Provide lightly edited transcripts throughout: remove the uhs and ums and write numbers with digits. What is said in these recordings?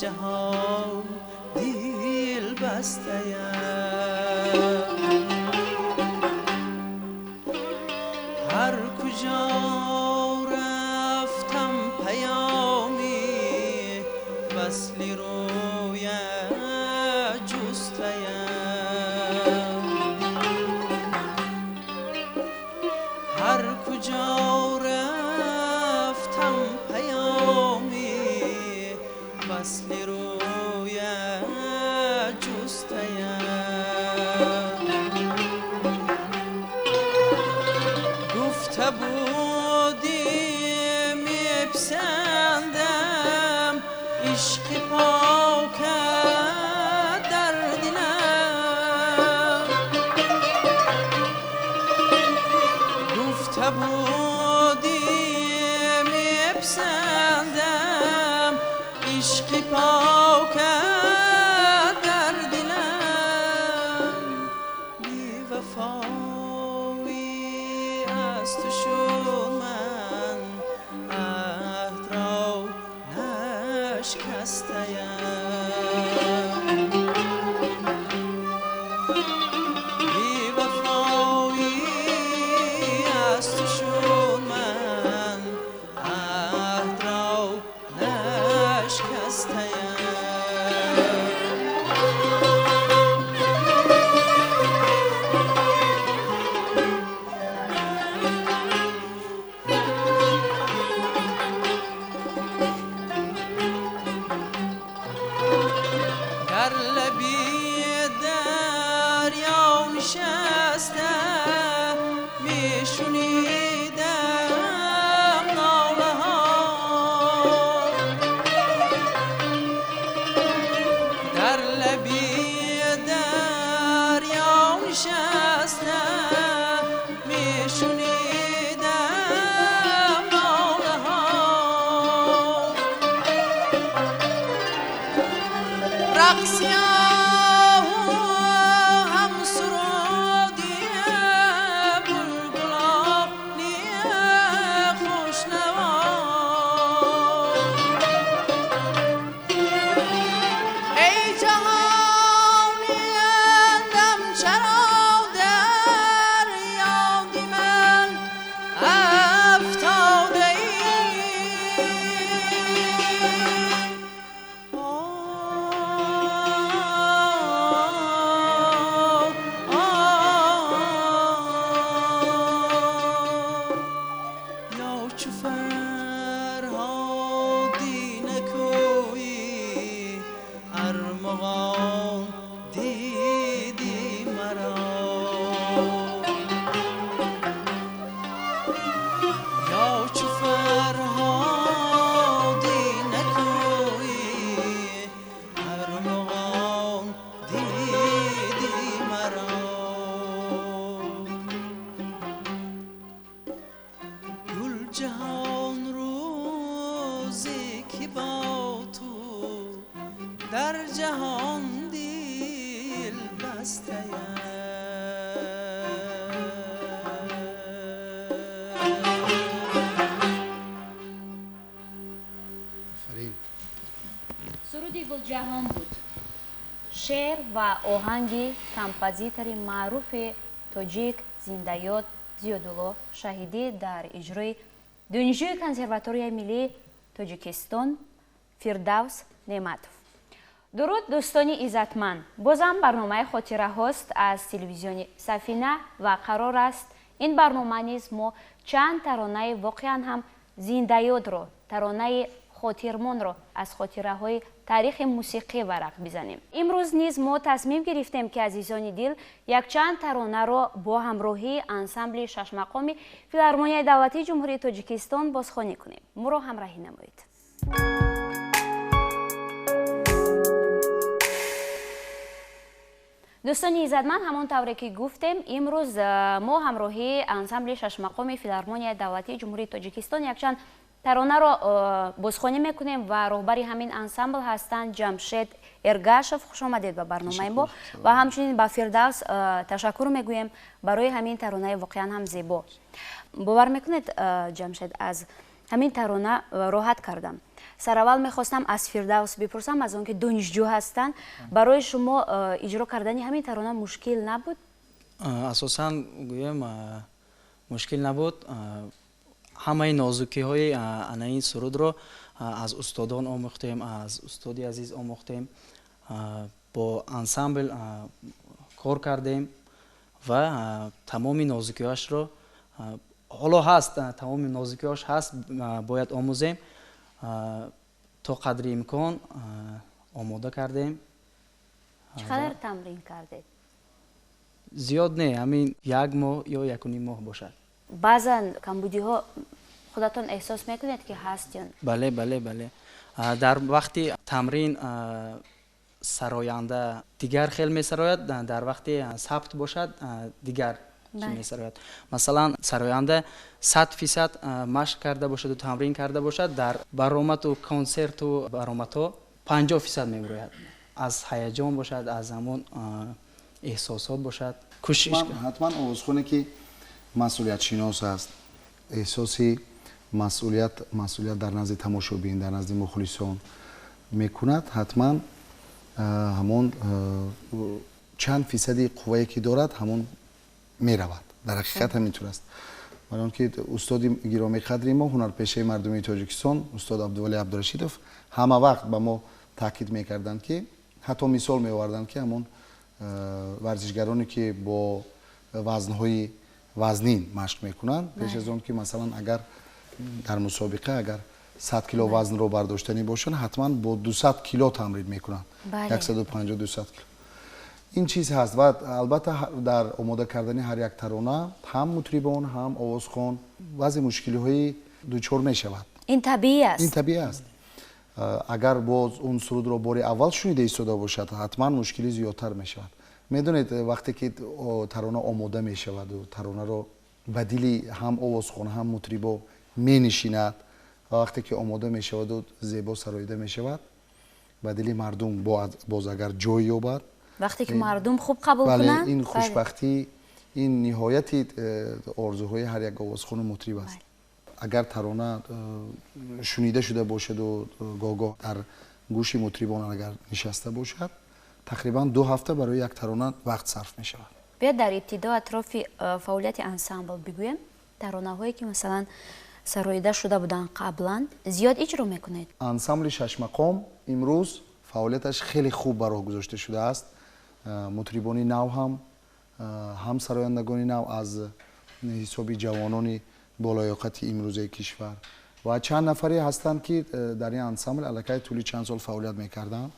جهان دل بسته. هر کجا رفتم پیامی وصل روی جستیم. هر کجا رفتم پیامی وصل روی جستیم. گفته بودی میپسندم عشق پاک در دلم. گفته بودی میپسندم عشق پاک در دلم. بی وفایی از تو شد من عهد را نشکستیم. بی وفایی از تو شد من عهد را نشکستیم. در لبی دریا نشسته میشنیدم ناله ها. در لبی دریا نشسته میشنیدم ناله ها. رقص هم سرودی بلبلانی خوشنوا. ای جهانی اندم چرا در یاد من افتاده ای؟ یا چو فرهادی نکویی ارمغان دیدی مرا. یا چو فرهادی نکویی ارمغان دیدی مرا. گل جهان روزی که با تو در جهان دل بستیم. Суруди Гулҷаҳон буд. Шеър ва оҳанги композитори маъруфи тоҷик зиндаёд Зиёдулло Шаҳидӣ дар иҷрои донишҷӯи консерваторияи миллии Тоҷикистон Фирдавс Неъматов. Дуруд, дӯстони иззатманд! Бозам барномаи хотираҳост аз телевизиони Сафина ва қарор аст ин барнома низ мо чанд таронаи воқеан ҳам зиндаёдро, таронаи хотирмонро аз хотираҳои таърихи мусиқӣ варақ бизанем. Имрӯз низ мо тасмим гирифтем, ки азизони дил якчанд таронаро бо ҳамроҳии ансамбли шашмақоми Филармонияи давлатии Ҷумҳурии Тоҷикистон бозхонӣ кунем. Моро ҳамроҳӣ намоед. Дӯстони иззатманд, ҳамон тавре ки гуфтем, имрӯз мо ҳамроҳии ансамбли шашмақоми Филармонияи давлатии Ҷумҳурии Тоҷикистон якчанд таронаро бозхонӣ мекунем ва роҳбари ҳамин ансамбл ҳастанд Ҷамшед Эргашев. Хуш омадед ба барномаи мо ва ҳамчунин ба Фирдавс ташаккур мегӯем барои ҳамин таронаи воқеан ҳам зебо. Бовар мекунед, Ҷамшед, аз Ҳамин тарона роҳат кардам. Сараввал мехостам аз Фирдавс бипурсам, аз он ки донишҷӯ ҳастанд, барои шумо иҷро кардани ҳамин тарона мушкил набуд? Асосан гӯем, мушкил набуд. Ҳамаи нозукиҳои ана ин сурудро аз устодон омӯхтем, аз устоди азиз омӯхтем, бо ансамбл кор кардем ва тамоми нозукиҳояшро ҳоло ҳаст, тамоми нозукиҳош ҳаст, бояд омӯзем. То қадри имкон омода кардем. Чӣ қадар тамрин кардед? Зиёд не, ҳамин як моҳ ё якуним моҳ бошад. Баъзан камбудиҳо худатон эҳсос мекунед, ки ҳаст ё? Бале, дар вақти тамрин сароянда дигар хел месарояд, дар вақти сабт бошад, дигар чӣ месарояд. Масалан, сароянда 100% машқ карда бошаду тамрин карда бошад, дар баромаду консерту баромадҳо 50% мебурояд, аз ҳаяҷон бошад, аз ҳамон эҳсосот бошад, кӯшиш. Ҳатман овозхоне, ки масъулиятшинос аст, эҳсоси масъулият дар назди тамошобин, дар назди мухлисон мекунад, ҳатман ҳамон чанд фисади қуввае, ки дорад, ҳамон меравад. Дар ҳақиқат ҳамин тур аст, барои он ки устоди гиромиқадри мо, ҳунарпешаи мардумии Тоҷикистон, устод Абдувалӣ Абдурашидов, ҳама вақт ба мо таъкид мекарданд, ки ҳатто мисол меоварданд, ки ҳамон варзишгароне, ки бо вазнҳои вазнин машқ мекунанд, пеш аз он ки, масалан, агар дар мусобиқа агар 100 кило вазнро бардоштанӣ бошанд, ҳатман бо 200 кило тамрин мекунанд, 150, 200 кило. Ин чиз ҳаст. Ва албатта, дар омода кардани ҳар як тарона ҳам мутрибон, ҳам овозхон баъзе мушкилиҳои дучор мешавад. Ин табиӣ аст. Ин табиӣ аст. Агар боз он сурудро бори аввал шунида истода бошад, ҳатман мушкилӣ зиёдтар мешавад. Медонед, вақте ки тарона омода мешаваду таронаро ба дили ҳам овозхон, ҳам мутрибо менишинад ва вақте ки омода мешаваду зебо сароида мешавад, ба дили мардум боз агар ҷой ёбад, вақте ки мардум хуб қабул кунанд. Ин хушбахтӣ, ин ниҳояти орзуҳои ҳар як овозхону мутриб аст. Агар тарона шунида шуда бошаду гоҳ-гоҳ дар гӯши мутрибон агар нишаста бошад, тақрибан 2 ҳафта барои як тарона вақт сарф мешавад. Биёед, дар ибтидо атрофи фаъолияти ансамбл бигӯем. Таронаҳое, ки, масалан, сароида шуда буданд қаблан, зиёд иҷро мекунед? Ансамбли «Шашмақом» имрӯз фаъолияташ хеле хуб ба роҳ гузошта шудааст. Мутрибони нав ҳам сарояндагони нав аз ҳисоби ҷавонони болоёқати имрӯзаи кишвар ва чанд нафаре ҳастанд, ки дар ин ансамбл аллакай тӯли чанд сол фаъолият мекарданд.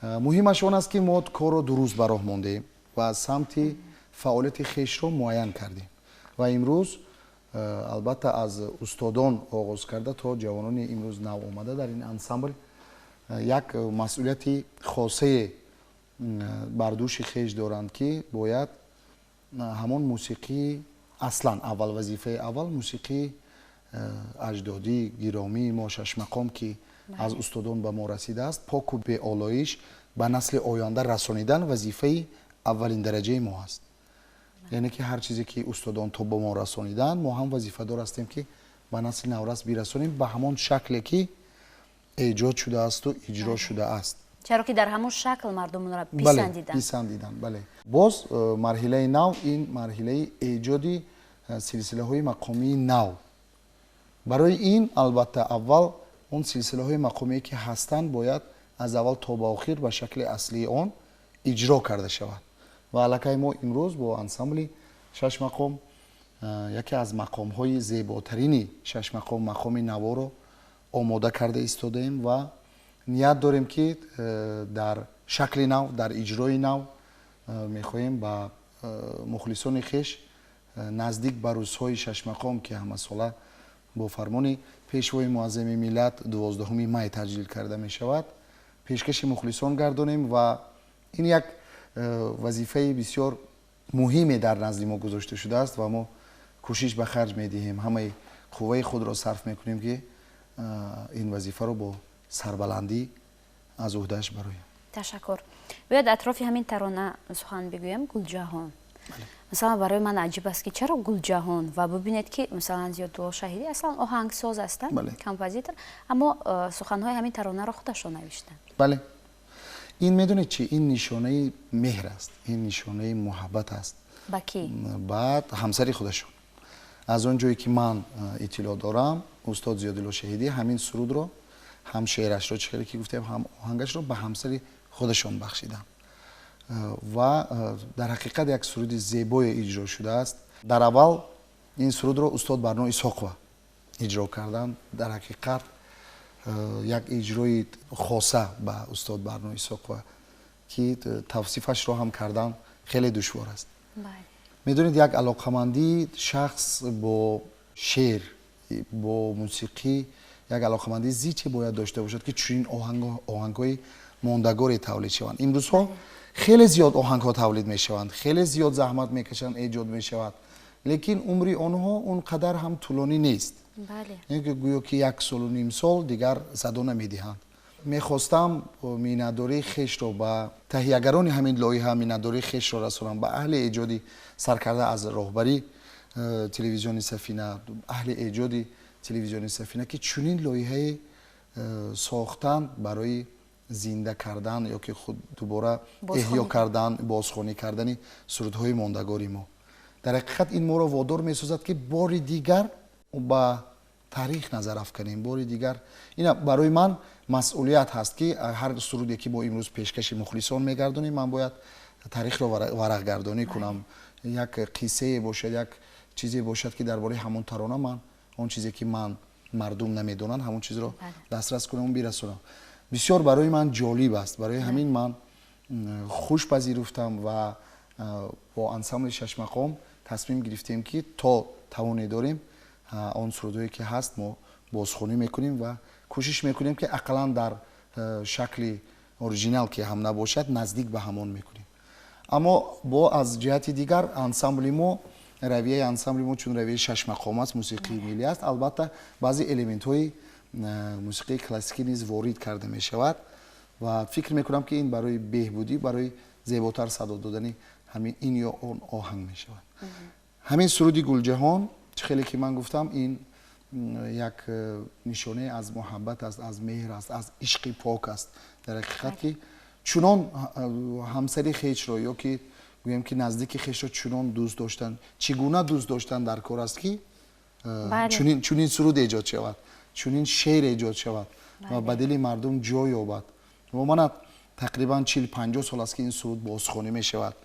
Муҳимаш он аст, ки мо корро дуруст ба роҳ мондем ва самти фаъолияти хешро муайян кардем. Ва имрӯз, албатта, аз устодон оғоз карда то ҷавонони имрӯз нав омада дар ин ансамбл як масъулияти хосае бар дӯши хеш доранд, ки бояд ҳамон мусиқии аслан аввал, вазифаи аввал, мусиқии аҷдодӣ, гиромии мо, «Шашмақом», ки аз устодон ба мо расидааст, поку беолоиш ба насли оянда расонидан вазифаи аввалин дараҷаи мо аст. Яъне ки ҳар чизе, ки устодон то ба мо расониданд, мо ҳам вазифадор ҳастем, ки ба насли наврас бирасонем ба ҳамон шакле, ки эҷод шудаасту иҷро шудааст. Чаро ки дар ҳамон шакл мардум онро писандиданд. Писандиданд, бале. Боз марҳилаи нав, ин марҳилаи эҷоди силсилаҳои мақомии нав. Барои ин, албатта, аввал он силсилаҳои мақомие, ки ҳастанд, бояд аз аввал то ба охир ба шакли аслии он иҷро карда шавад. Ва аллакай мо имрӯз бо ансамбли «Шашмақом» яке аз мақомҳои зеботарини «Шашмақом», мақоми наворо омода карда истодаем ва ният дорем, ки дар шакли нав, дар иҷрои нав мехоҳем ба мухлисони хеш наздик ба рӯзҳои «Шашмақом», ки ҳамасола бо фармони Пешвои муаззами миллат 12 май таҷлил карда мешавад, пешкаши мухлисон гардонем. Ва ин як вазифаи бисёр муҳиме дар назди мо гузошта шудааст ва мо кӯшиш ба харҷ медиҳем, ҳамаи қувваи худро сарф мекунем, ки ин вазифаро бо сарбаландӣ аз уҳдааш бароем. Ташаккур. Биёед, атрофи ҳамин тарона сухан бигӯем, «Гулҷаҳон». Масалан, барои ман аҷиб аст, ки чаро Гулҷаҳон, ва бубинед, ки масалан Зиёдулло Шаҳидӣ аслан оҳангсоз ҳастанд, композитор, аммо суханҳои ҳамин таронаро худашон навиштанд. Бале, ин медонед чи, ин нишонаи меҳр аст, ин нишонаи муҳаббат аст. Ба кӣ? Ба ҳамсари худашон. Аз он ҷое ки ман иттилоъ дорам, устод Зиёдулло Шаҳидӣ ҳамин сурудро, ҳам шеърашро, чӣ хеле ки гуфтем, ҳам оҳангашро ба ҳамсари худашон бахшиданд ва дар ҳақиқат як суруди зебое иҷро шудааст. Дар аввал ин сурудро устод Барно Исҳоқова иҷро карданд. Дар ҳақиқат як иҷрои хоса ба устод Барно Исҳоқова, ки тавсифашро ҳам кардан хеле душвор аст. Медонед, як алоқамандии шахс бо шеър, бо мусиқӣ, як алоқамандии зиче бояд дошта бошад, ки чунин оҳангҳои мондагоре тавлид шаванд. Имрӯзҳо хеле зиёд оҳангҳо тавлид мешаванд, хеле зиёд заҳмат мекашанд, эҷод мешавад, лекин умри онҳо он қадар ҳам тӯлонӣ нест, гӯё ки як солу ним сол дигар садо намедиҳанд. Мехостам миннатдории хешро ба таҳиягарони ҳамин лоиҳа, миннатдории хешро расонам ба аҳли эҷоди, саркарда аз роҳбарии телевизиони Сафина, аҳли эҷоди телевизиони Сафина, ки чунин лоиҳае сохтанд барои зинда кардан ё ки худ дубора эҳё кардан, бозхонӣ кардани сурудҳои мондагори мо. Дар ҳақиқат ин моро водор месозад, ки бори дигар ба таърих назар афканем, бори дигар. Ина барои ман масъулият ҳаст, ки ҳар суруде ки мо имрӯз пешкаши мухлисон мегардонем, ман бояд таърихро варақгардонӣ кунам, як қиссае бошад, як чизе бошад, ки дар бораи ҳамон тарона ман он чизе ки ман мардум намедонанд, ҳамон чизро дастрас кунам, бирасонам. Бисёр барои ман ҷолиб аст. Барои ҳамин ман хуш пазируфтам ва бо ансамбли Шашмақом тасмим гирифтем, ки то тавоне дорем, он сурудҳое ки ҳаст, мо бозхонӣ мекунем ва кӯшиш мекунем, ки ақаллан дар шакли оригинал ки ҳам набошад, наздик ба ҳамон мекунем. Аммо бо аз ҷиҳати дигар ансамбли мо, равияи ансамбли мо чун равияи шашмақом аст, мусиқии миллӣ аст, албатта баъзе элементҳои мусиқии классикӣ низ ворид карда мешавад ва фикр мекунам, ки ин барои беҳбудӣ, барои зеботар садо додани ҳамин ин ё он оҳанг мешавад. Ҳамин суруди Гулҷаҳон, чӣ хеле ки ман гуфтам, ин як нишонае аз муҳаббат аст, аз меҳр аст, аз ишқи пок аст. Дар ҳақиқат ки чунон ҳамсари хешро ё ки гӯем ки наздики хешро чунон дӯст доштан, чӣ гуна дӯст доштан дар кор аст, ки чунин суруд эҷод шавад, чунин шеър эҷод шавад ва ба дили мардум ҷой ёбад. Ва мана тақрибан 40-50 сол аст, ки ин суруд бозхонӣ мешавад,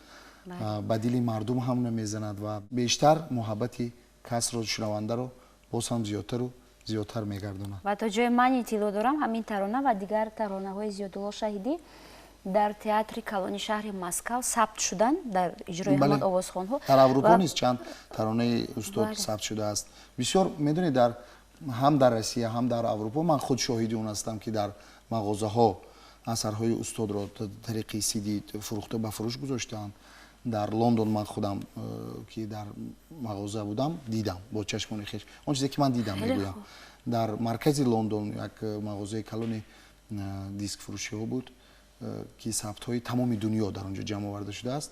ба дили мардум ҳам намезанад ва бештар муҳаббати касро, шунавандаро боз ҳам зиёдтару зиёдтар мегардонад. Ва то ҷои ман иттилоъ дорам, ҳамин тарона ва дигар таронаҳои Зиёдулло Шаҳидӣ дар театри калони шаҳри Москав сабт шуданд дар иҷрои ҳамон овозхонҳо. Дар Аврупо низ чанд таронаи устод сабт шудааст. Бисёр, медонед, дар ҳам дар Россия, ҳам дар Аврупо ман худ шоҳиди он ҳастам, ки дар мағозаҳо асарҳои устодро тариқи сиди фурӯхта, ба фурӯш гузоштаанд. Дар Лондон ман худам ки дар мағоза будам, дидам бо чашмони хеш. Он чизе ки ман дидам, мегӯям. Дар маркази Лондон як мағозаи калони дискфурӯшиҳо буд, ки сабтҳои тамоми дунё дар он ҷо ҷамъ оварда шудааст.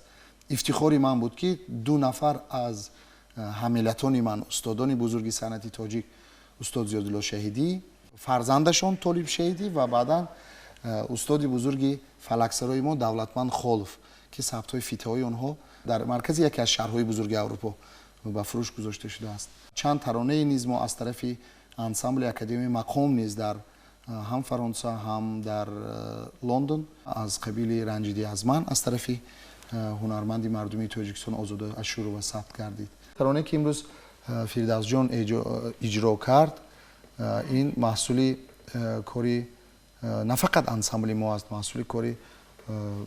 Ифтихори ман буд, ки ду нафар аз ҳаммиллатони ман, устодони бузурги санъати тоҷик, устод Зиёдулло Шаҳидӣ, фарзандашон Толиб Шаҳидӣ ва баъдан устоди бузурги фалаксарои мо Давлатманд Холов, ки сабтҳои фитаҳои онҳо дар маркази яке аз шаҳрҳои бузурги Аврупо ба фурӯш гузошта шудааст. Чанд таронае низ мо аз тарафи ансамбли Академияи мақом низ дар ҳам Фаронса, ҳам дар Лондон, аз қабили «Ранҷидӣ аз ман» аз тарафи ҳунарманди мардумии Тоҷикистон Озода Ашурова сабт гардид. Таронае ки имрӯз Фирдавсҷон иҷро кард, ин маҳсули кори на фақат ансамбли мо аст, маҳсули кори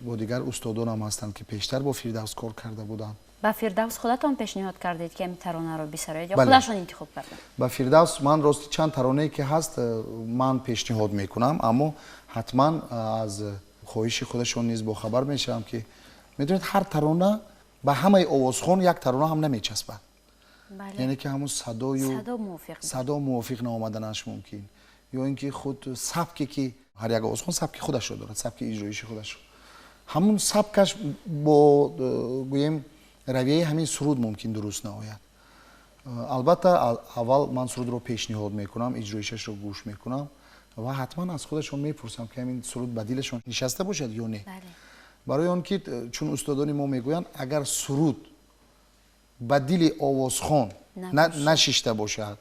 бо дигар устодонам ҳастанд, ки пештар бо Фирдавс кор карда буданд. Ба Фирдавс худатон пешниҳод кардед, ки ҳамин таронаро бисароед, ё худашон интихоб карданд? Ба Фирдавс ман рости чанд таронае ки ҳаст, ман пешниҳод мекунам, аммо ҳатман аз хоҳиши худашон низ бохабар мешавам, ки медонед, ҳар тарона ба ҳамаи овозхон як тарона ҳам намечаспад, яъне ки ҳамун садою садо мувофиқ наомаданаш мумкин, ё ин ки худ сабке ки ҳар як овозхон сабки худашро дорад, сабки иҷроиши худашро, ҳамун сабкаш бо гӯем равияи ҳамин суруд мумкин дуруст наояд. Албатта, аввал ман сурудро пешниҳод мекунам, иҷроишашро гӯш мекунам ва ҳатман аз худашон мепурсам, ки ҳамин суруд ба дилашон нишаста бошад ё не. Барои он ки чун устодони мо мегӯянд, агар суруд ба дили овозхон нашишта бошад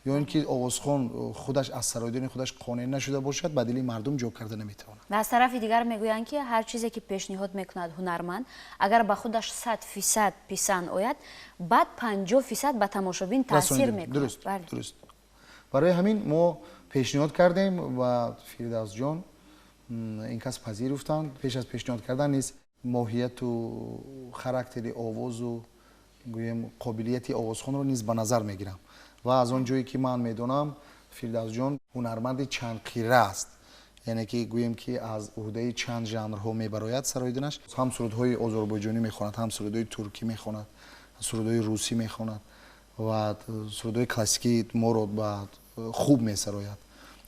ё ин ки овозхон худаш аз сароидани худаш қонеъ нашуда бошад, ба дили мардум ҷо карда наметавонад. Ва аз тарафи дигар мегӯянд, ки ҳар чизе ки пешниҳод мекунад ҳунарманд, агар ба худаш 100% писанд ояд, баъд 50% ба тамошобин таъсир мекунад. Дуруст, дуруст. Барои ҳамин мо пешниҳод кардем ва Фирдавсҷон ин кас пазируфтанд. Пеш аз пешниҳод кардан низ моҳияту характери овозу, гӯем, қобилияти овозхонро низ ба назар мегирам. Ва аз он ҷое ки ман медонам, Фирдавсҷон ҳунарманди чандқира аст, яъне ки гӯем ки аз уҳдаи чанд жанрҳо мебарояд сароиданаш. Ҳам сурудҳои озарбойҷонӣ мехонад, ҳам сурудҳои туркӣ мехонад, сурудҳои русӣ мехонад ва сурудҳои классикии моро ба хуб месарояд.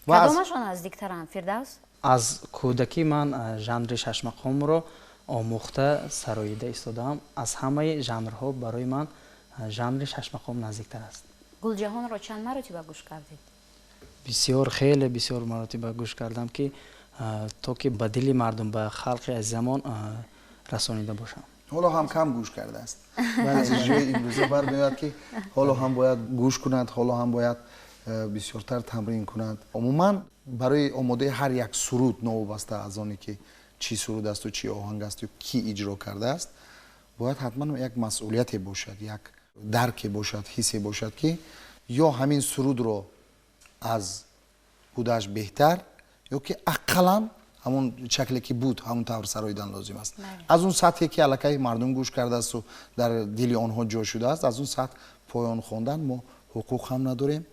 Кадомашон наздиктаранд, Фирдавс? Аз кӯдакӣ ман жанри шашмақомро омӯхта сароида истодаам. Аз ҳамаи жанрҳо барои ман жанри шашмақом наздиктар аст. Гулҷаҳонро чанд маротиба гӯш кардед? Бисёр, хеле бисёр маротиба гӯш кардам, ки то ки ба дили мардум, ба халқи азизамон расонида бошам. Ҳоло ҳам кам гӯш кардааст. Аз иҷрои имрӯза бармеояд, ки ҳоло ҳам бояд гӯш кунад, ҳоло ҳам бояд бисёртар тамрин кунад. Умуман, барои омодаи ҳар як суруд, новобаста аз оне ки чӣ суруд асту чӣ оҳанг асту кӣ иҷро кардааст, бояд ҳатман як масъулияте бошад, як дарке бошад, ҳиссе бошад, ки ё ҳамин сурудро аз будаш беҳтар ё ки ақаллан ҳамон шакле ки буд, ҳамон тавр сароидан лозим аст. Аз он сатҳе ки аллакай мардум гӯш кардаасту дар дили онҳо ҷо шудааст, аз он сатҳ поён хондан мо ҳуқуқ ҳам надорем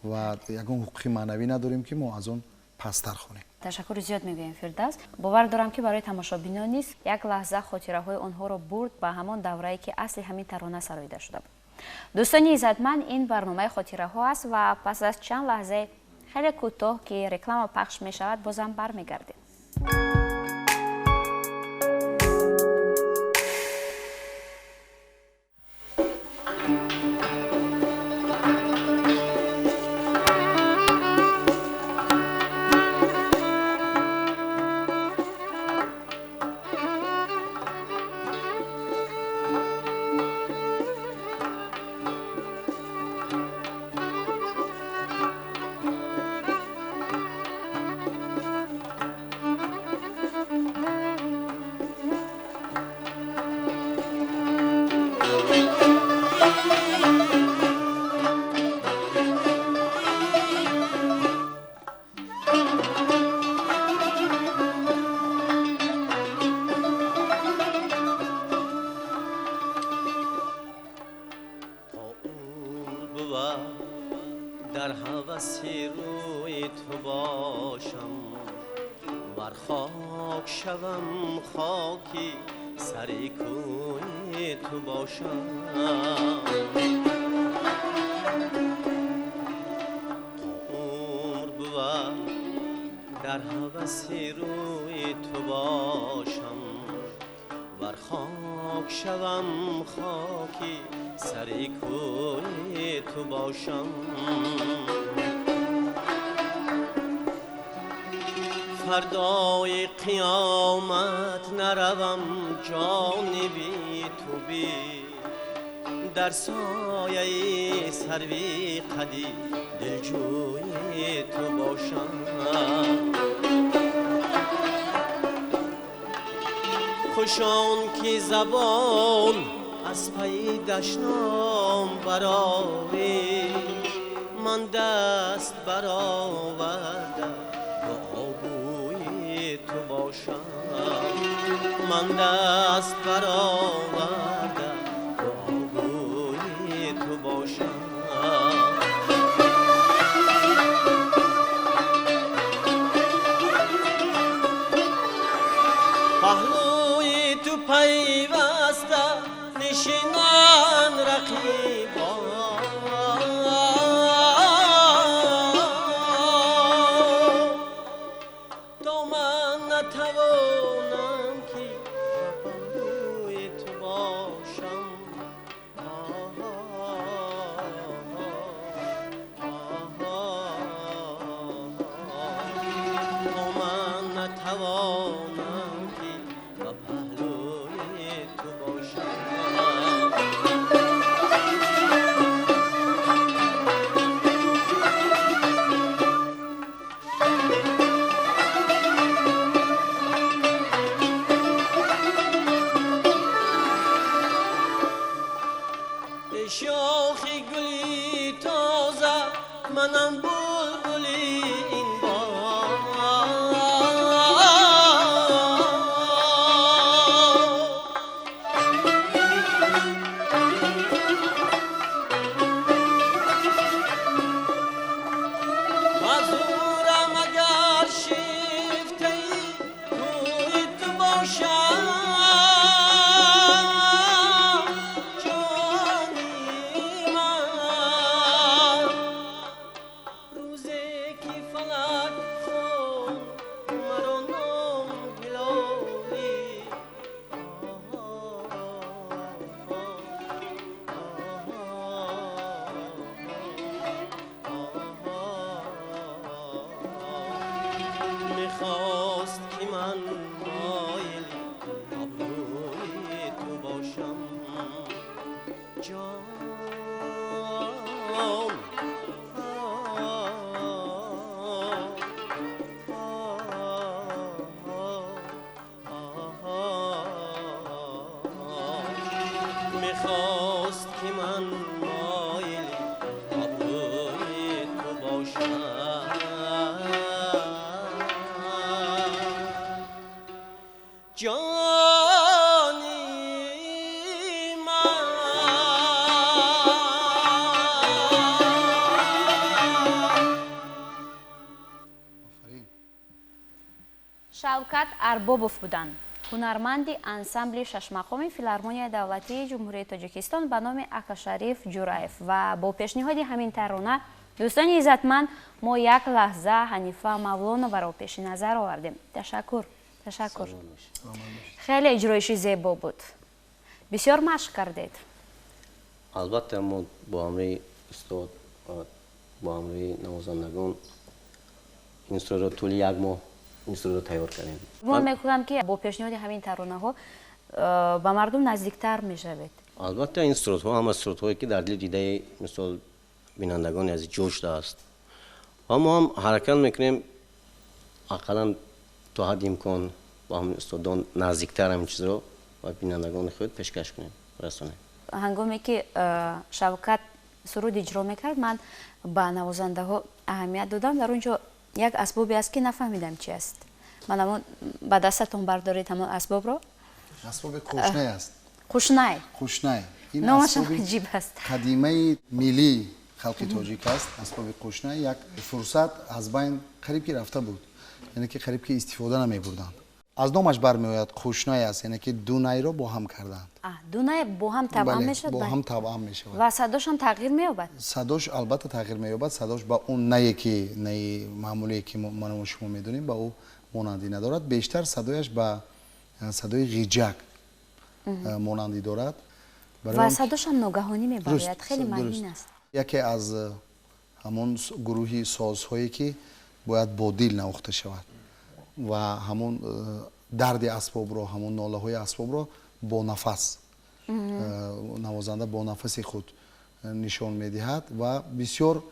ва ягон ҳуқуқи маънавӣ надорем, ки мо аз он пасттар хонем. Ташаккури зиёд мегӯем, Фирдавс. Бовар дорам, ки барои тамошобинон низ як лаҳза хотираҳои онҳоро бурд ба ҳамон даврае, ки асли ҳамин тарона сароида шуда буд. Дӯстони иззатманд, ин барномаи хотираҳо аст ва пас аз чанд лаҳзаи хеле кӯтоҳ, ки реклама пахш мешавад, бозам бармегардем. Дар ҳаваси рӯи ту бошам, бар хок шавам, хоки сари кӯи ту бошам. То умр бувад дар ҳаваси рӯи ту бошам, бар хок шавам, хоки сари кӯи ту бошам. Фардои қиёмат наравам ҷониби ту би, дар сояи сарви қади дилҷӯи ту бошам. Хушон ки забон аз пайи дашном барорӣ, ман даст бароварда дуогӯи ту бошам. Ман даст бароварда дуогӯи ту бошам. Паҳлӯи ту пайваста нишинан рақибон, то ман натавонам ки ба паҳлӯи ту бошам. Шохи гули тоза манам булбули ин боғ. Мазурам агар шифтаи кӯи ту бошам, ҷони ман. Рӯзе ки фалак хон маро ном гилолӣ, мехост ки ман моили обрӯи ту бошам, ҷон. Мехост ки ман моили обрӯи ту бошам, ҷони ман. Шавкат Арбобов буданд, ҳунарманди ансамбли шашмақоми Филармонияи давлатии Ҷумҳурии Тоҷикистон ба номи Акашариф Ҷураев. Ва бо пешниҳоди ҳамин тарона, дӯстони иззатманд, мо як лаҳза Ҳанифа Мавлоноваро пеши назар овардем. Ташаккур, ташаккур. Хеле иҷроиши зебо буд. Бисёр машқ кардед? Албатта, мо бо ҳамроҳи устод ва бо ҳамроҳи навозандагон ин сурудро тӯли як моҳ ин сурудро тайёр кардем. Гумон мекунам, ки бо пешниҳоди ҳамин таронаҳо ба мардум наздиктар мешавед. Албатта, ин сурудҳо ҳама сурудҳое ки дар дили дидаи, мисол, бинандагони азиз ҷой шудааст ва мо ҳам ҳаракат мекунем, ақаллан то ҳадди имкон бо ҳамин устодон наздиктар ҳамин чизро ба бинандагони худ пешкаш кунем, расонем. Ҳангоме ки Шавкат суруд иҷро мекард, ман ба навозандаҳо аҳамият додам. Дар он ҷо як асбобе аст, ки нафаҳмидам чи аст. Ман ҳамон ба дастатон бардоред ҳамон асбобро. Асбоби қушнай аст. Қушнай. Қушнай. Ин Номаш асбоби аҷиб аст. қадимаи миллии халқи тоҷик аст. Асбоби қушнай як фурсат аз байн қариб ки рафта буд, яъне ки қариб ки истифода намебурданд. Аз номаш бармеояд, қушнай аст, яъне ки ду найро бо ҳам карданд. Ду най бо ҳам тавъам Бале, мешавад? бо Бале. ҳам тавъам мешавад. Ва садошам тағйир меёбад? Садош албатта тағйир меёбад. Садош ба он нае ки наи маъмулие ки ману шумо медонем, ба ӯ монандӣ надорад. Бештар садояш ба садои ғиҷак монандӣ дорад. Барои Ва он ки садошам ногаҳонӣ мебарояд, хеле Дуруст. маҳин аст. Яке аз ҳамон гурӯҳи созҳое ки бояд бо дил навохта шавад ва ҳамон дарди асбобро, ҳамон нолаҳои асбобро бо нафас, навозанда бо нафаси худ нишон медиҳад ва бисёр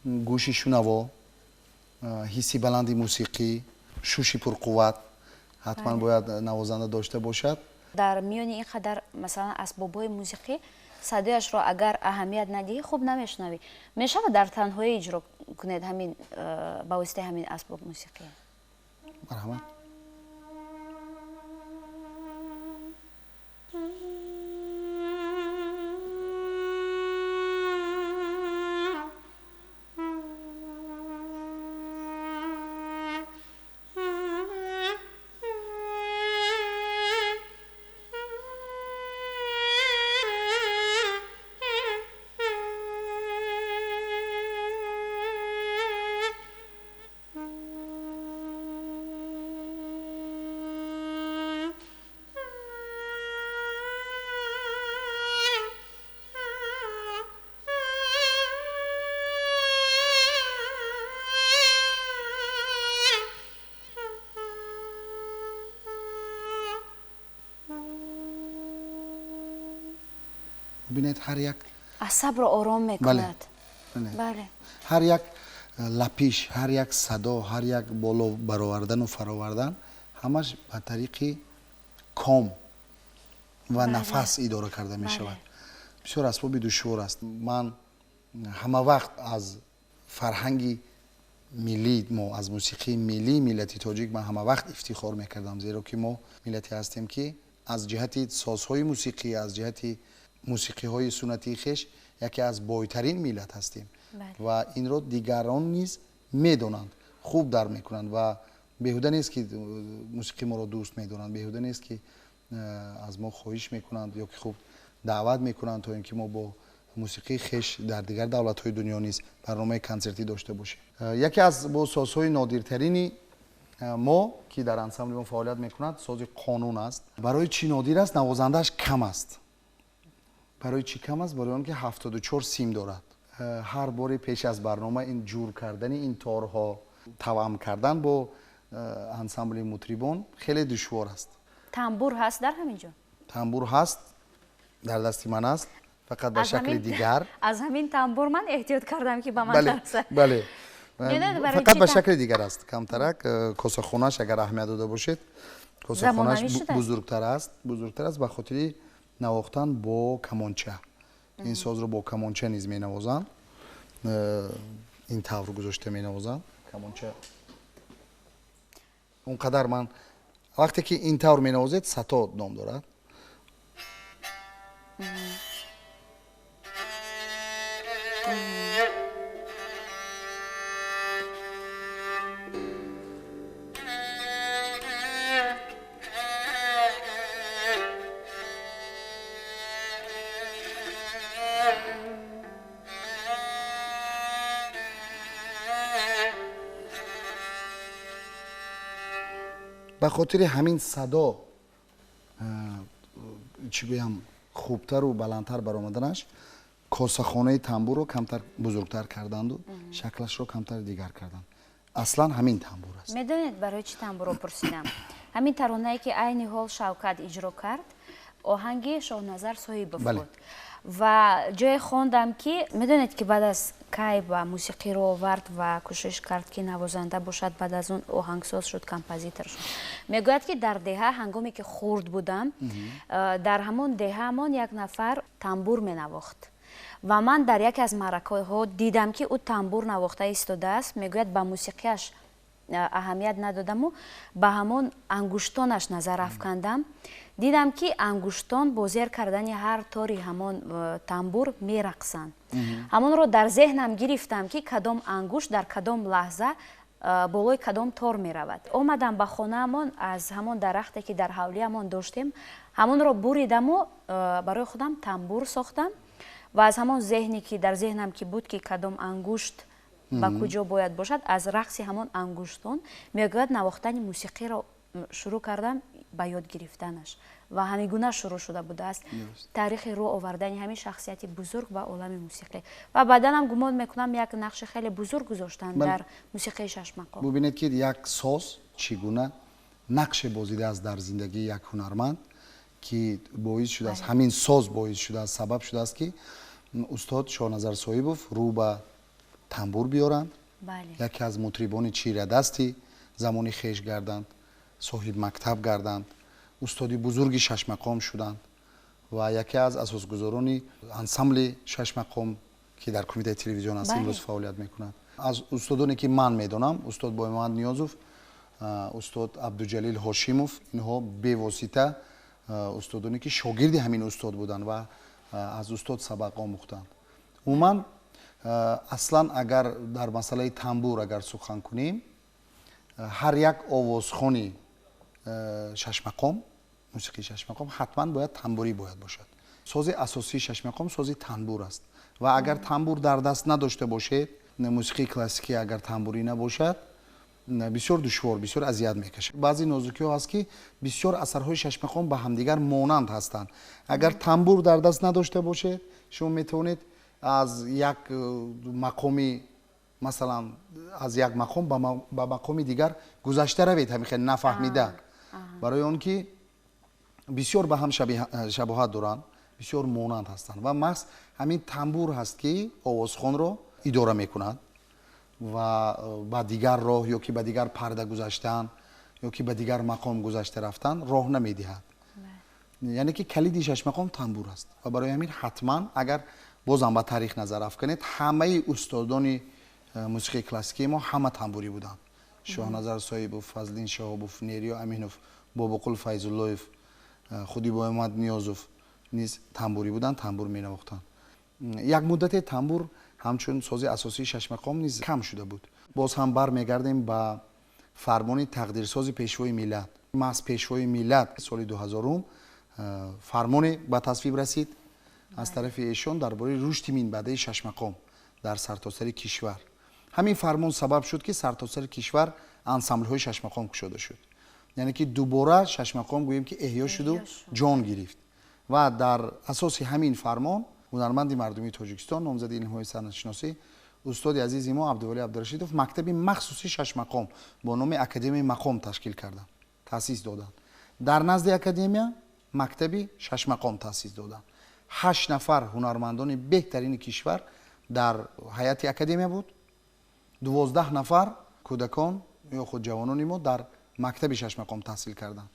гӯши шунаво, ҳисси баланди мусиқӣ, шуши пурқувват ҳатман бояд навозанда дошта бошад. Дар миёни ин қадар, масалан, асбобҳои мусиқӣ садояшро агар аҳамият надиҳӣ, хуб намешунавӣ. Мешавад дар танҳоӣ иҷро кунед ҳамин ба воситаи ҳамин асбоб мусиқӣ? Марҳамат. Бинед, ҳар як Асабро ором мекунад. Бале. Бале. Ҳар як лапиш, ҳар як садо, ҳар як боло баровардану фаровардан ҳамаш ба тариқи ком ва нафас идора карда мешавад. Бисёр асбоби душвор аст. Ман ҳама вақт аз фарҳанги миллии мо, аз мусиқии миллии миллати тоҷик ман ҳама вақт ифтихор мекардам, зеро ки мо миллате ҳастем, ки аз ҷиҳати созҳои мусиқӣ, аз ҷиҳати мусиқиҳои суннатии хеш яке аз бойтарин миллат ҳастем ва инро дигарон низ медонанд, хуб дар мекунанд ва беҳуда нест, ки мусиқии моро дӯст медоранд, беҳуда нест, ки аз мо хоҳиш мекунанд ё ки хуб даъват мекунанд, то ин ки мо бо мусиқии хеш дар дигар давлатҳои дунё низ барномаи консертӣ дошта бошем. Яке аз бо созҳои нодиртарини мо, ки дар ансамбли мо фаъолият мекунад, сози қонун аст. Барои чӣ нодир аст? Навозандааш кам аст. Барои чӣ кам аст? Барои он ки 74 сим дорад. Ҳар боре пеш аз барнома ин ҷур кардани ин торҳо, тавам кардан бо ансамбли мутрибон хеле душвор аст. Тамбур ҳаст дар ҳамин ҷо? Тамбур ҳаст, дар дасти ман аст, фақат ба шакли дигар. Аз ҳамин тамбур ман эҳтиёт кардам, ки ба ман нарасад. Бале, фақат ба шакли дигар аст. Камтарак косахонаш, агар аҳамият дода бошед, косахонаш бузургтар аст, бузургтар аст ба хотири навохтан бо камонча. Ин созро бо камонча низ менавозанд, ин тавр гузошта менавозанд камонча. Он қадар ман вақте ки ин тавр менавозед, сато ном дорад. Ба хотири ҳамин садо, чӣ гӯям, хубтару баландтар баромаданаш, косахонаи тамбурро камтар бузургтар карданду шаклашро камтар дигар карданд. Аслан ҳамин тамбур аст. Медонед, барои чӣ тамбурро пурсидам? Ҳамин таронае, ки айни ҳол Шавкат иҷро кард, оҳанги Шоҳназар Соҳибов буд ва ҷое хондам, ки медонед, ки баъд аз кай ба мусиқиро овард ва кӯшиш кард, ки навозанда бошад, баъд аз он оҳангсоз шуд, композитор шуд. Мегӯяд, ки дар деҳа, ҳангоме ки хурд будам, дар ҳамон деҳаамон як нафар тамбур менавохт ва ман дар яке аз маъракаҳо дидам, ки ӯ тамбур навохта истодааст. Мегӯяд, ба мусиқиаш аҳамият надодаму ба ҳамон ангуштонаш назар афкандам. Дидам, ки ангуштон бо зер кардани ҳар тори ҳамон тамбур мерақсанд. Ҳамонро дар зеҳнам гирифтам, ки кадом ангушт дар кадом лаҳза болои кадом тор меравад. Омадам ба хонаамон, аз ҳамон дарахте, ки дар ҳавлиамон доштем, ҳамонро буридаму барои худам тамбур сохтам ва аз ҳамон зеҳне, ки дар зеҳнам ки буд, ки кадом ангушт ба куҷо бояд бошад, аз рақси ҳамон ангуштон, мегӯяд, навохтани мусиқиро шурӯъ кардам, ба ёд гирифтанаш, ва ҳамин гуна шурӯъ шуда будааст таърихи рӯ овардани ҳамин шахсияти бузург ба олами мусиқӣ. Ва баъдан гумон мекунам, як нақши хеле бузург гузоштанд дар мусиқии шашмақом. Бубинед, ки як соз чӣ гуна нақше бозидааст дар зиндагии як ҳунарманд, ки боис шудааст, ҳамин соз боис шудааст, сабаб шудааст, ки устод Шоҳназар Соҳибов рӯ ба тамбур биёранд, яке аз мутрибони чирадасти замони хеш гарданд, соҳиб мактаб гарданд, устоди бузурги шашмақом шуданд ва яке аз асосгузорони ансамбли шашмақом, ки дар кумитаи телевизион аст, имрӯз фаъолият мекунад. Аз устодоне, ки ман медонам, устод Боймуҳаммад Ниёзов, устод Абдуҷалил Ҳошимов, инҳо бевосита устодоне, ки шогирди ҳамин устод буданд ва аз устод сабақ омӯхтанд. Умуман, аслан агар дар масъалаи тамбур агар сухан кунем, ҳар як овозхони шашмақом, мусиқии шашмақом, ҳатман бояд тамбурӣ бояд бошад. Сози асосии шашмақом сози танбур аст ва агар тамбур дар даст надошта бошед, мусиқии классикӣ агар тамбурӣ набошад, бисёр душвор, бисёр азият мекашад. Баъзе нозукиҳо ҳаст, ки бисёр асарҳои шашмақом ба ҳамдигар монанд ҳастанд. Агар тамбур дар даст надошта бошед, шумо метавонед аз як мақоми, масалан, аз як мақом ба мақоми дигар гузашта равед, ҳамин хел нафаҳмида, барои он ки бисёр ба ҳам шабоҳат доранд, бисёр монанд ҳастанд ва маҳз ҳамин тамбур ҳаст, ки овозхонро идора мекунад ва ба дигар роҳ ё ки ба дигар парда гузаштан ё ки ба дигар мақом гузашта рафтан роҳ намедиҳад. Яъне ки калиди шашмақом тамбур аст ва барои ҳамин ҳатман агар бозам ба таърих назар афканед, ҳамаи устодони мусиқии классикии мо ҳама тамбурӣ буданд. Шоҳназар Соҳибов, Фазлиддин Шаҳобов, Нериё Аминов, Бобоқул Файзуллоев, худи Бомад Ниёзов низ тамбурӣ буданд, тамбур менавохтанд. Як муддате тамбур ҳамчун сози асосии шашмақом низ кам шуда буд. Боз ҳам бармегардем ба фармони тақдирсози Пешвои миллат. Маҳз Пешвои миллат соли 2000 фармоне ба тасвиб расид аз тарафи эшон дар бораи рушди минбаъдаи шашмақом дар сартосари кишвар. Ҳамин фармон сабаб шуд, ки сартосари кишвар ансамблҳои шашмақом кушода шуд. Яъне ки дубора шашмақом гӯем ки эҳё шуду ҷон гирифт. Ва дар асоси ҳамин фармон ҳунарманди мардумии Тоҷикистон, номзади илмҳои санъатшиносӣ, устоди азизи мо Абдувалӣ Абдурашидов мактаби махсуси шашмақом бо номи Академияи мақом ташкил карданд, таъсис доданд. Дар назди академия мактаби шашмақом таъсис доданд. 8 нафар ҳунармандони беҳтарини кишвар дар ҳайати академия буд. 12 нафар кӯдакон ё худ ҷавонони мо дар мактаби шашмақом таҳсил карданд.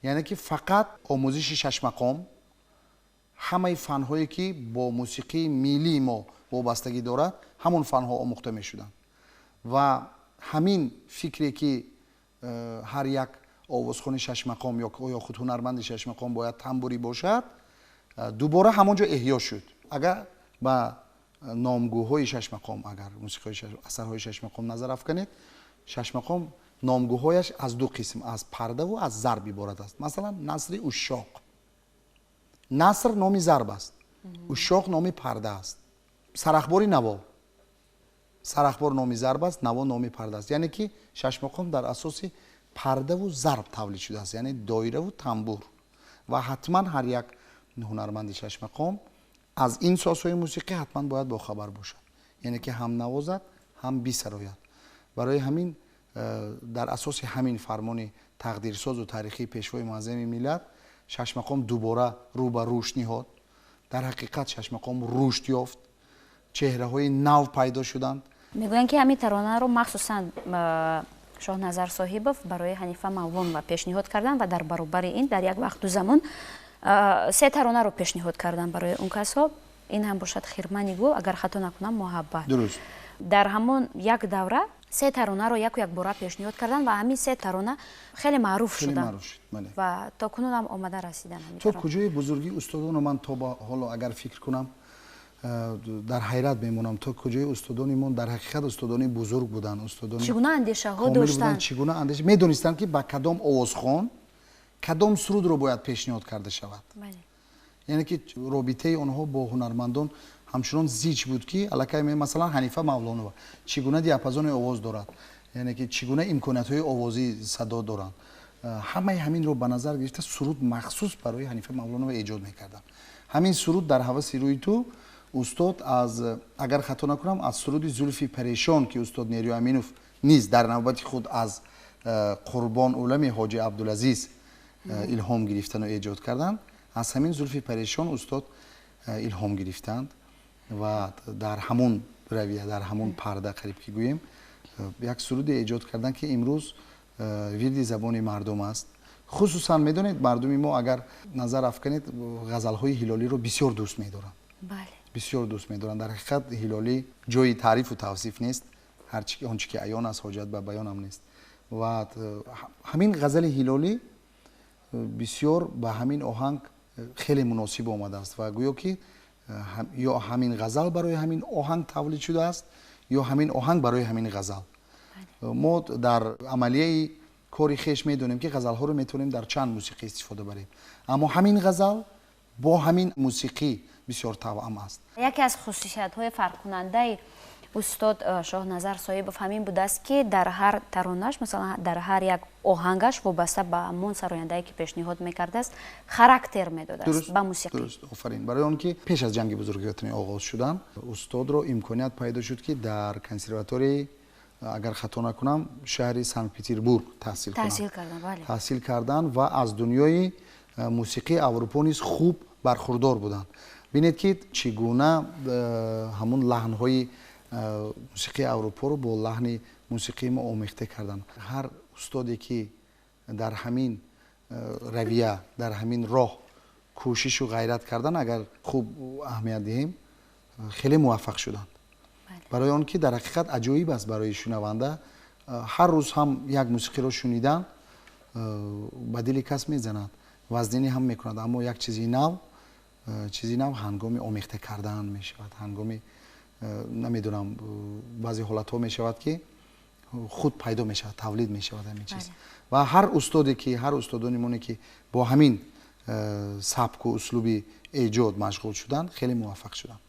Яъне ки фақат омӯзиши шашмақом, ҳамаи фанҳое ки бо мусиқии миллии мо вобастагӣ дорад, ҳамон фанҳо омӯхта мешуданд. Ва ҳамин фикре ки ҳар як овозхони шашмақом ё худ ҳунарманди шашмақом бояд тамбурӣ бошад, дубора ҳамон ҷо эҳё шуд. Агар ба номгӯҳои шашмақом, агар мусиқиҳои асарҳои шашмақом назар афканед, шашмақом номгӯҳояш аз ду қисм, аз пардаву аз зарб иборат аст. Масалан, насри ушшоқ. Наср номи зарб аст, ушшоқ номи парда аст. Сарахбори наво. Сарахбор номи зарб аст, наво номи парда аст. Яъне ки шашмақом дар асоси пардаву зарб тавлид шудааст, яъне доираву тамбур. Ва ҳатман ҳар як ҳунарманди шашмақом аз ин созҳои мусиқӣ ҳатман бояд бохабар бошад. Яъне ки ҳам навозад, ҳам бисарояд. Барои ҳамин дар асоси ҳамин фармони тақдирсозу таърихии Пешвои муаззами миллат шашмақом дубора рӯ ба рушд ниҳод. Дар ҳақиқат шашмақом рушд ёфт, чеҳраҳои нав пайдо шуданд. Мегӯянд ки ҳамин таронаро махсусан Шоҳназар Соҳибов барои Ҳанифа Мавлонова пешниҳод карданд ва дар баробари ин дар як вақту замон се таронаро пешниҳод карданд барои он касҳо. Ин ҳам бошад Хирмани гул, агар хато накунам, Муҳаббат. Дуруст. Дар ҳамон як давра се таронаро яку якбора пешниҳод карданд ва ҳамин се тарона хеле маъруф шуданд ва то кунун ҳам омада расиданд. То куҷои бузургии устодону ман то ба ҳоло агар фикр кунам дар ҳайрат мемонам, то куҷои устодони мо дар ҳақиқат устодони бузург буданд, устодони чӣ гуна андешаҳо доштанд, чӣ гуна андеша медонистанд, ки ба кадом овозхон кадом сурудро бояд пешниҳод карда шавад. Яъне ки робитаи онҳо бо ҳунармандон ҳамчунон зич буд, ки аллакай масалан Ҳанифа Мавлонова чӣ гуна диапазони овоз дорад, яъне ки чӣ гуна имкониятҳои овозии садо доранд. Ҳамаи ҳаминро ба назар гирифта суруд махсус барои Ҳанифа Мавлонова эҷод мекарданд. Ҳамин суруд дар ҳаваси рӯи ту устод аз, агар хато накунам, аз суруди Зулфи парешон, ки устод Нериё Аминов низ дар навбати худ аз Қурбон Улами Ҳоҷи Абдулазиз илҳом гирифтану эҷод карданд, аз ҳамин Зулфи парешон устод илҳом гирифтанд ва дар ҳамон равия, дар ҳамон парда қариб ки гӯем, як суруде эҷод карданд, ки имрӯз вирди забони мардум аст. Хусусан медонед, мардуми мо агар назар афканед, ғазалҳои Ҳилолиро бисёр дӯст медоранд. Бисёр дӯст медоранд. Дар ҳақиқат Ҳилолӣ ҷои таърифу тавсиф нест, он чи ки аён аст ҳоҷат ба баёнам нест. Ва ҳамин ғазали Ҳилолӣ бисёр ба ҳамин оҳанг хеле муносиб омадааст ва гӯё ки ё ҳамин ғазал барои ҳамин оҳанг тавлид шудааст, ё ҳамин оҳанг барои ҳамин ғазал. Мо дар амалияи кори хеш медонем, ки ғазалҳоро метавонем дар чанд мусиқӣ истифода барем, аммо ҳамин ғазал бо ҳамин мусиқӣ бисёр тавъам аст. Яке аз хусусиятҳои фарқкунандаи устод Шоҳназар Соҳибов ҳамин будааст, ки дар ҳар таронаш, масалан дар ҳар як оҳангаш вобаста ба ҳамон сарояндае ки пешниҳод мекардааст, характер медодааст ба мусиқӣ. Дуруст, офарин. Барои он ки пеш аз ҷанги бузурги ватанӣ оғоз шудан, устодро имконият пайдо шуд, ки дар консерваторияи, агар хато накунам, шаҳри Санкт-Петербург таҳсил кунанд. Таҳсил карданд ва аз дунёи мусиқии Аврупо низ хуб бархурдор буданд. Бинед, ки чӣ гуна ҳамун лаҳнҳои мусиқии Аврупоро бо лаҳни мусиқии мо омехта карданд. Ҳар устоде ки дар ҳамин равия, дар ҳамин роҳ кӯшишу ғайрат кардан, агар хуб аҳамият диҳем, хеле муваффақ шуданд. Барои он ки дар ҳақиқат аҷоиб аст барои шунаванда ҳар рӯз ҳам як мусиқиро шунидан ба дили кас мезанад, вазнинӣ ҳам мекунад, аммо як чизи нав, чизи нав ҳангоми омехта кардан мешавад, ҳангоми намедонам, баъзе ҳолатҳо мешавад ки худ пайдо мешавад, тавлид мешавад ҳамин чиз. Ва ҳар устоде ки, ҳар устодони моне ки бо ҳамин сабку услуби эҷод машғул шуданд, хеле муваффақ шуданд.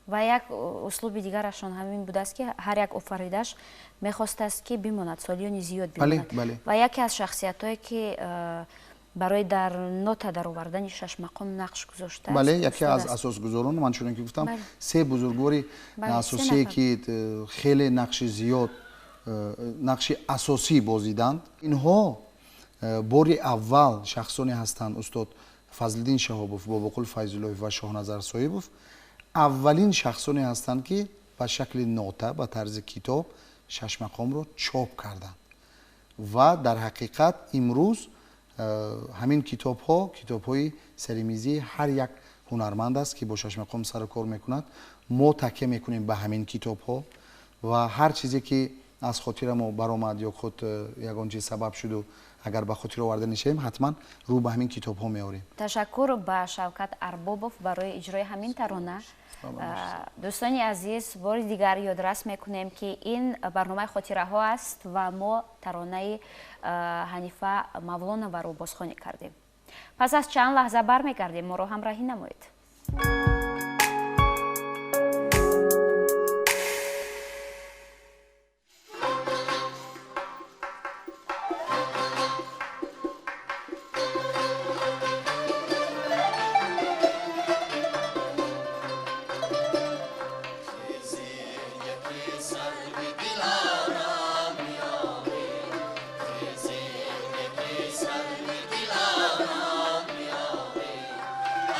Ва як услуби дигарашон ҳамин будааст ки ҳар як офаридаш мехостааст ки бимонад, солиёни зиёд бимонад. Ва яке аз шахсиятҳое ки барои дар нота даровардани шашмақом нақш гузоштааст. Бале, яке аз асосгузорон, ман чунон ки гуфтам, се бузургвори асосие ки хеле нақши зиёд, нақши асосӣ бозиданд. Инҳо бори аввал шахсоне ҳастанд: устод Фазлиддин Шаҳобов, Бобоқул Файзуллоев ва Шоҳназар Соҳибов аввалин шахсоне ҳастанд ки ба шакли нота, ба тарзи китоб шашмақомро чоп карданд. Ва дар ҳақиқат имрӯз ҳамин китобҳо китобҳои серимизии ҳар як ҳунарманд аст ки бо шашмақом сару кор мекунад. Мо такя мекунем ба ҳамин китобҳо ва ҳар чизе ки аз хотира мо баромад ё худ ягон чиз сабаб шуду агар ба хотир оварда нишавем, ҳатман рӯ ба ҳамин китобҳо меорем. Ташаккур ба Шавкат Арбобов барои иҷрои ҳамин тарона. Дӯстони азиз, бори дигар ёдрас мекунем ки ин барномаи хотираҳо аст ва мо таронаи Ҳанифа Мавлоноваро бозхонӣ кардем. Пас аз чанд лаҳза бармегардем, моро ҳамроҳӣ намоед.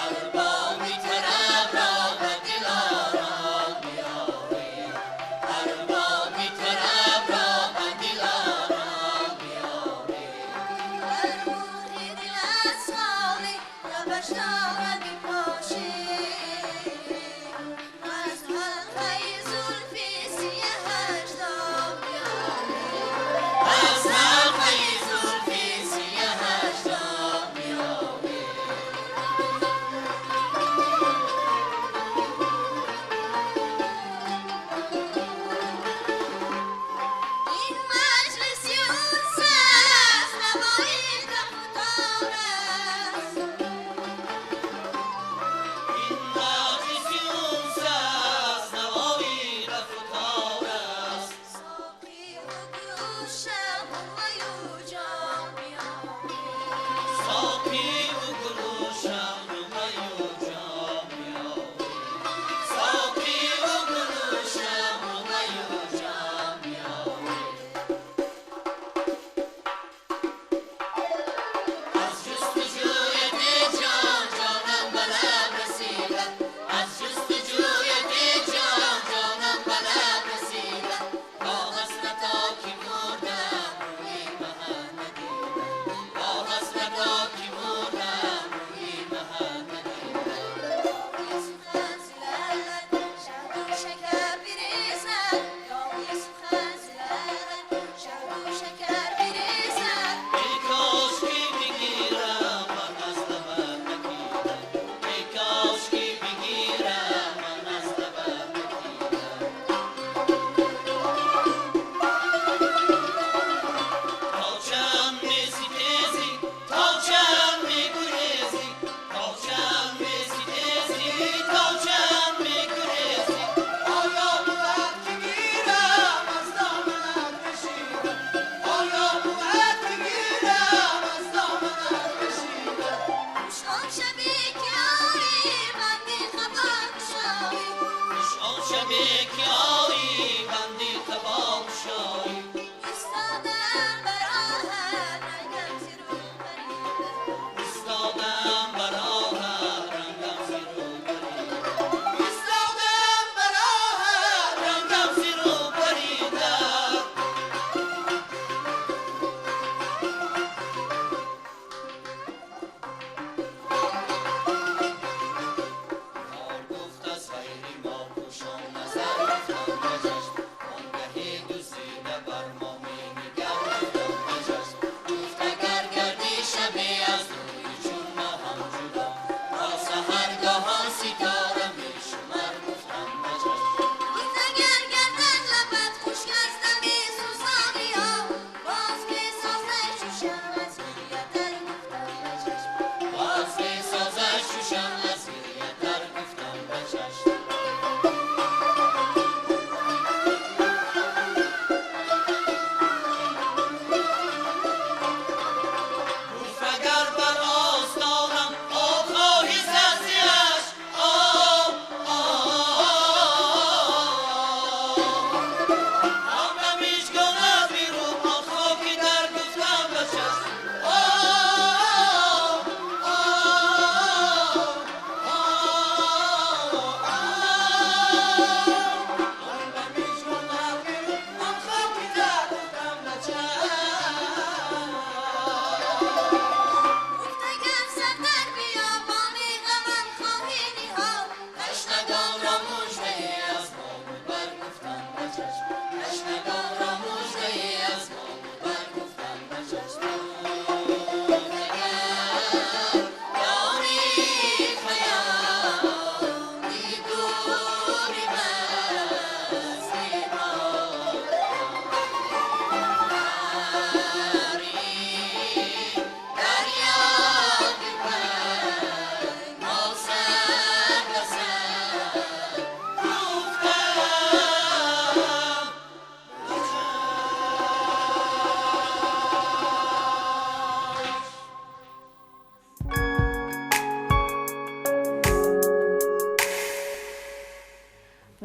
Alba mi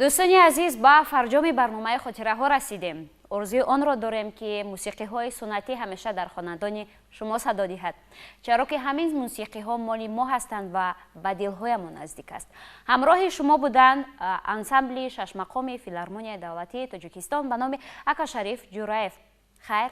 Дӯстони азиз, ба фарҷоми барномаи хотираҳо расидем. Орзуи онро дорем, ки мусиқиҳои суннатӣ ҳамеша дар хонадони шумо садо диҳад, чаро ки ҳамин мусиқиҳо моли мо ҳастанд ва ба дилҳоямон наздик аст. Ҳамроҳи шумо буданд ансамбли шашмақоми Филармонияи давлатии Тоҷикистон ба номи Акашариф Ҷураев. Хайр.